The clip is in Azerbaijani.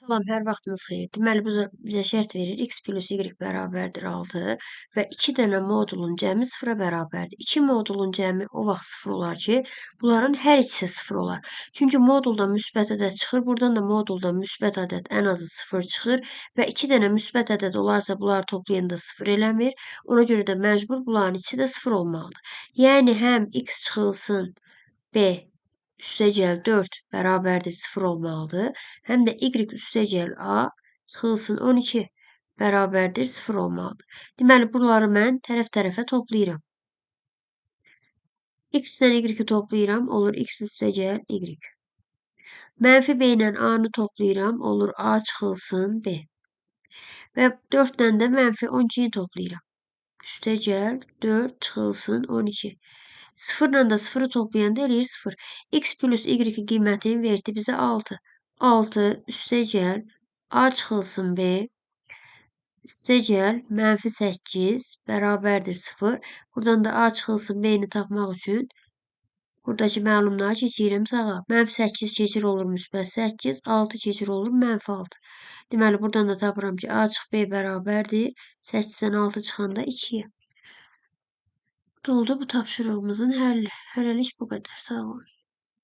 Salam, hər vaxtınız xeyir. Deməli, bu bizə şərt verir. X plus Y bərabərdir 6 və 2 dənə modulun cəmi 0-a bərabərdir. 2 modulun cəmi o vaxt 0 olar ki, bunların hər ikisi 0 olar. Çünki moduldan müsbət ədəd çıxır, buradan da moduldan müsbət ədəd ən azı 0 çıxır və 2 dənə müsbət ədəd olarsa bunları toplayanda 0 eləmir. Ona görə də məcbur bunların ikisi də 0 olmalıdır. Yəni, həm X çıxılsın B üstəgəl 4 bərabərdir 0 olmalıdır. Həm də Y üstəgəl A çıxılsın 12 bərabərdir 0 olmalıdır. Deməli, bunları mən tərəf-tərəfə toplayıram. X-dən Y-i toplayıram, olur X üstəgəl Y. Mənfi B ilə A-nı toplayıram, olur A çıxılsın B. Və 4-dən də mənfi 12-ni toplayıram. Üstəgəl 4 çıxılsın 12. 0 ilə də 0-ı toplayanda eləyir 0. X plus Y qiymətini verdi bizə 6. 6 üstəgəl A çıxılsın B üstəgəl mənfi 8 bərabərdir 0. Buradan da A çıxılsın B-ni tapmaq üçün buradakı məlumları keçirirəm sağa. Mənfi 8 keçir olur müsbət 8, 6 keçir olur mənfi 6. Deməli, buradan da tapıram ki, A çıx B bərabərdir. 8-dən 6 çıxanda 2-yə. Doldu bu tapşırığımızın həlli. Hələlik bu qədər. Sağ olun.